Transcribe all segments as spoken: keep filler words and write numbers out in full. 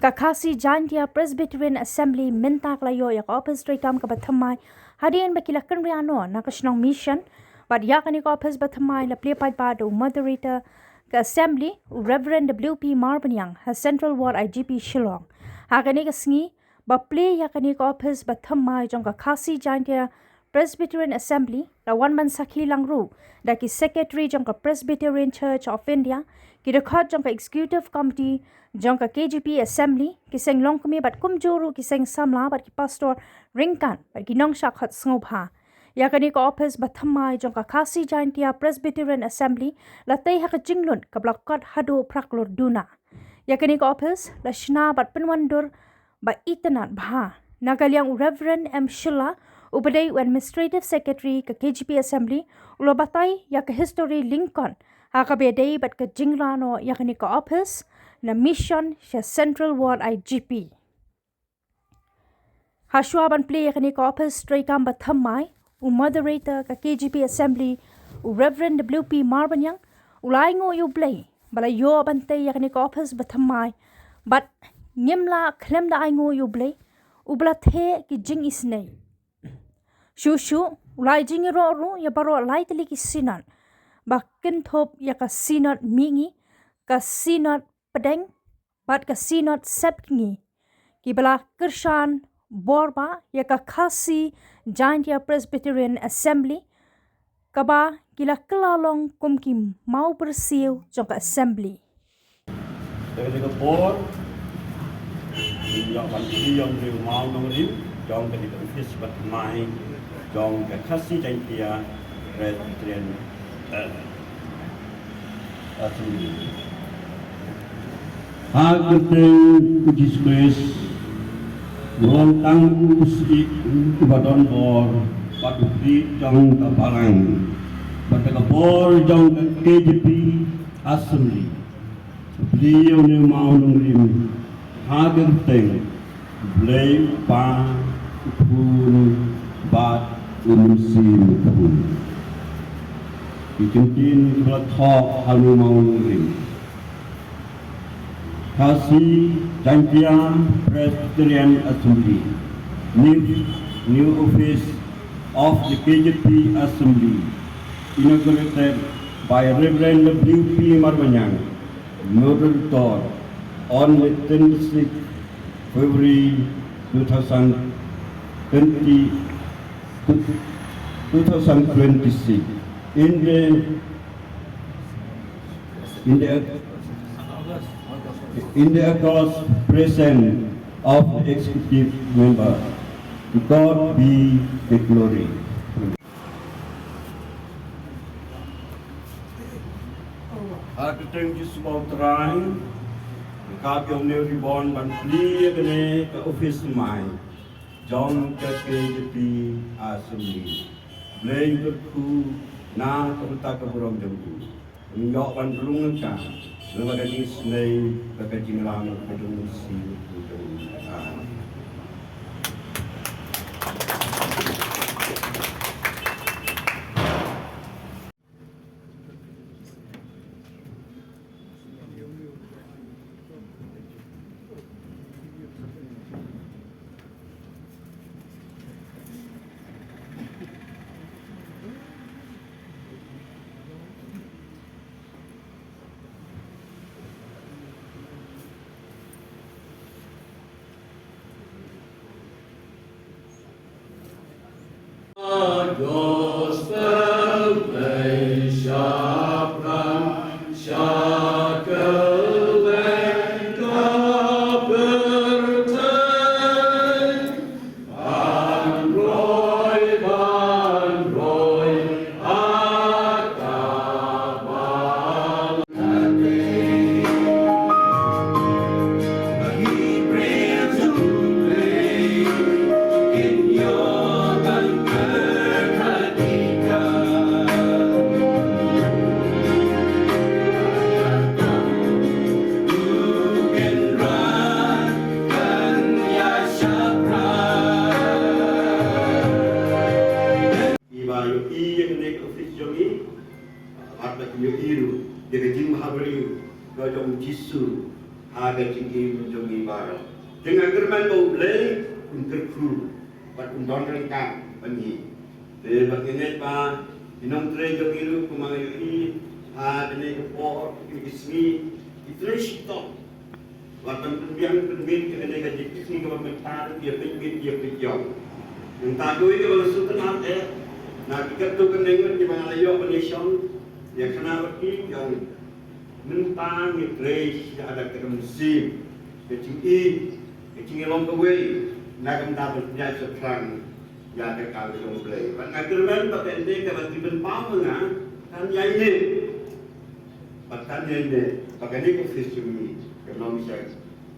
Ka Khasi Jaintia Presbyterian Assembly mynta ka la ïoh ïa ka ophis treikam kaba thymmai hadien ba ki la kynriah noh na ka shnong Mission. Bad ïa kane ka ophis ba thymmai la plie paidbah da u moderator ka Assembly, u Reverend W P Marbaniang, ha Central Ward I G P Shillong. Ha kane ka sngi ba plie ïa kane ka ophis ba thymmai jong ka Khasi Jaintia Presbyterian Assembly, la wan ban sakhi lang ruh da ki Secretary jong ka Presbyterian Church of India, ki dkhot jong ka Executive Committee jong ka K J P Assembly, ki seng longkmie bad kumjuh ruh ki seng samla bad ki pastor ryngkat bad ki nongshah khot sngewbha. Ïa kane ka ophis ba thymmai jong ka Khasi Jaintia Presbyterian Assembly la tei ha ka jinglut kaba la kot haduh phra klur duna. Ïa kane ka ophis la shna bad pynwandur ba itynnad bha. Na ka liang u Reverend M Shylla, uba dei u Administrative Secretary ka K J P Assembly, u la batai ïa ka history lyngkot ha kaba ïadei bad ka jingrah noh ïa kane ka ophis na Mission sha Central Ward I G P. Hashwa ban plie ïa kane ka ophis treikam ba thymmai, u moderator ka K J P Assembly, u Reverend W P Marbaniang, u la ainguh ïa U Blei ba la ïoh ban tei ïa kane ka ophis ba thymmai. Bad ngim lah khlem da ainguh ïa U Blei uba la theh ki jingisynei. Shuh shuh u la ai jingïaroh ruh ïa baroh lai tylli ki synod ba kynthup ïa ka Synod Mihngi, ka Synod Pdeng bad ka Synod Sepngi, kiba la kyrshan bor ba ïa ka Khasi Jaintia Presbyterian Assembly, kaba ki la kylla long kum ki mawbyrsiew jong ka Assembly. Te ka bor, ïa ban ïa u mawnongrim jong ka ophis ba thymmai jong ka Khasi Jaintia Presbyterian, eh, Assembly. Ha ka kyrteng u Jisu Khrist, u long tang u Syiem uba don bor bad u Khlieh jong ka Balang, bad ka bor jong ka K J P Assembly. Plie ïa une u mawnongrim ha ka kyrteng U Blei u Kpa, u Khun bad u Mynsiem Bakhuid. Ki kyntien kiba la thoh ha une u mawnongrim. Khasi Jaintia Presbyterian Assembly. New, new office of the K J P Assembly, inaugurated by Reverend W P Marbaniang, Moderator, on the twenty-sixth February two thousand twenty, two thousand twenty-six, in the, in the, in the august presence of the executive member. To God be the glory. Ha ka kyrteng Jisu ba u Trai, nga kap ïa une u ribbon ban plie ïa kane ka ophis thymmai jong ka K J P Assembly. Blei un kyrkhu na ka bynta ka burom jong u. Un ïoh ban rung ryngkat lyngba ka jingisynei bad ka jingïalam ka jong u Jisu. Amen. Kiba ïohi ïa kane ka office jong ngi, bad ba kin ïohi ruh ïa ka jingbhabriew ka jong u Jisu ha ka jingim jong ngi baroh. Te nga kyrmen ba U Blei un kyrkhu bad un don ryngkat bad ngi. Te bad nga ngeit ba ki nongtrei jong ngi ruh kumba nga ïohi ha kane ka por, kine ki sngi, ki trei shitom bad ban pynbiang pynbit ïa kane ka jingïaseng kaba mynta, ïa pynbit ïa pynbiang. Nangta kawei kaba nga sngewtynnat eh, na ki katto katne ngut kiba nga la ïoh ban ïashong ïa kane ka sngi, ïa mynta ngi trei sha ka mynsiem, ka jingïeit, ka jingïalong kawei na ka bynta ban pynïaid shaphrang ïa ka kam jong U Blei. Bad nga kyrmen ba kane kaba ki pynpaw ma nga kan ïaineh. Bad kan ïaineh ba kane ka ophis jong ngi kan long sha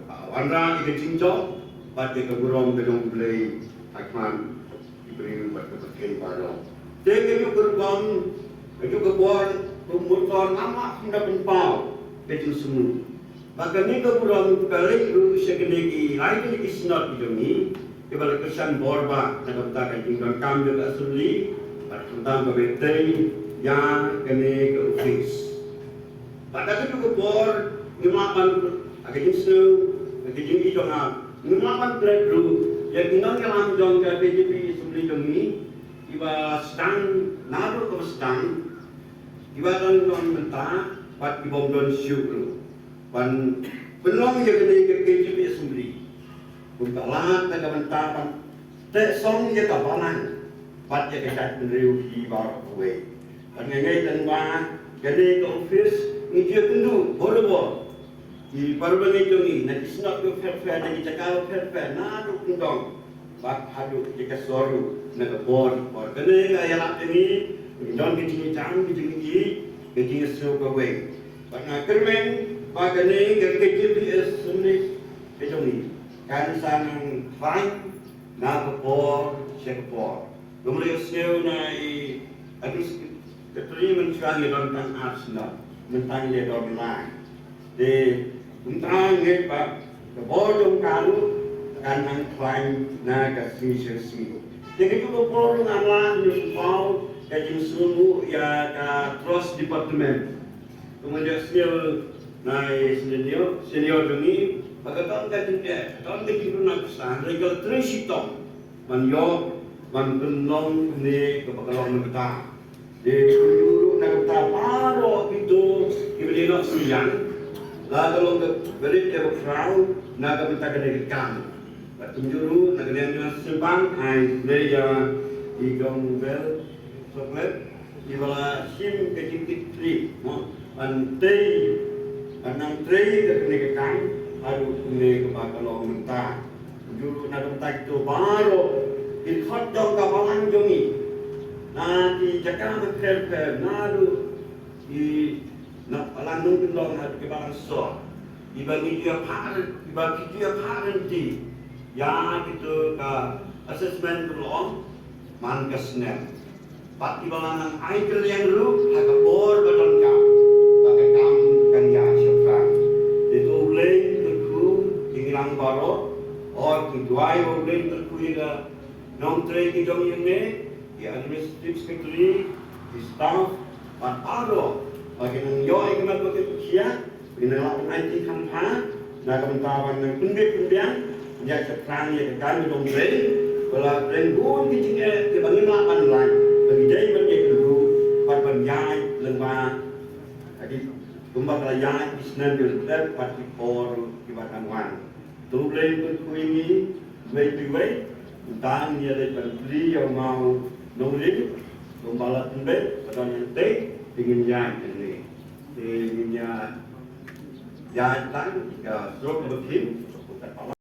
kaba wanrah ïa ka jingjop bad ïa ka burom ka jong U Blei ha khmat ki briew bad ka pyrthei baroh. Te kajuh ka rukom, kajuh ka bor, ka mut ka bor, ngam lah shuh ban pynpaw ka jingsngew. Bad kane ka burom ka leit ruh sha kine ki lai tylli ki synod ki jong ngi kiba la kyrshan bor bah na ka bynta ka jingdonkam jong ka assembly bad khamtam ka bteng ïa kane ka ophis. Bad da kajuh ka bor ngim lah ban, ha ka jingsngew, ha ka jingïeit jong nga, ngim lah ban klet ruh ïa ki nongïalam jong ka K J P assembly jong ngi, kiba sdang naduh kaba sdang, kiba don, don mynta bad kibym don shuh ruh, ban pynlong ïa kane ka K J P assembly kum ka lad na ka bynta ban teh song ïa ka balang bad ïa ka jaitbynriew hi baroh kawei. Bad nga ngeit tang ba kane ka ophis ngi ju ïakynduh barabor, ki para bangeit jong ngi na ki synod kiba pher pher, na ki jaka kiba pher pher, naduh kyndong bad haduh ïa ka sor ruh na ka por por. Kane ka ïalap ïa ngi, ngi don ka jingïajan, ka jingïeit, ka jingïasngew kawei. Bad nga kyrmen ba kane ka K J P S Sunday ka jong ngi kan sa nang khlaiñ na ka por sha ka por. Kumba la ïohsngew na i Adu Secretary, mynshuwa ngi don tang ar synod, mynta ngi don lai. Te kumta nga ngeit ba ka bor jong ka ruh kan nang khlaiñ na ka sngi sha sngi. Te kajuh ka por ruh ngam lah ban pynpaw ka jingsngewnguh ïa ka Trust Department. Kumba la ïohsngew na i senior, senior jong ngi ba ka don ka jingeh, ka don ka jingduna pisa, hynrei ka la trei shitom ban ïoh ban pynlong kane kaba ka long mynta. Te kumjuh ruh na ka bynta baroh kito kiba ïeh noh sngewsih, la ka long kaba rit kaba khraw na ka bynta kane ka kam. Bad kumjuh ruh na ka liang jong nga sngewbha ai khublei ïa i Kong Bel Soklet, iba la shim ka jingkitkhlieh, mo, ban tei, ban nang trei ïa kane ka kam haduh kumne kaba ka long mynta. Kumjuh ruh na ka bynta kito baroh ki dkhot jong ka balang jong ngi na ki jaka bapher bapher, naduh ki nongkyndong haduh ki balang sor, kiba ngi ju ïa phah, kiba ngi ju ïa phah ryntih ïa kito ka assessment kaba long man ka snem. Bad kiba la nang ai kylliang ruh ha ka por ba donkam ba ka kam kan ïaid shaphrang. Te to U Blei un kyrkhu ïa ngi lang baroh. Bad ngi duwai ba U Blei un kyrkhu ïa ka nongtrei ki jong ngi, ki administrative secretary, ki staff, bad baroh ba kin nang ïoh ïa ka met ba kin khia, kin nang lah ban aiti kham bha na ka bynta ban nang pynbeit pynbiang ïa ka kam, ïa ka kam jong U Blei, ba la pynbun ki jingeh kiba ngim lah ban lait, ba ngi dei ban ïakynduh bad ban ïaid lyngba, ïa ki, kumba ka la ïaid ki snem ki la dep bad ki por kiba dang wan. To U Blei un kyrkhu ïa ngi iwei pa iwei. Mynta ngin ïa leit ban plie ïa u maw Nongrim, kumba la pynbeit ba don hangtei, te ngin ïaid hangne. Te ngin ïa ïaid tang ka surok kaba khim.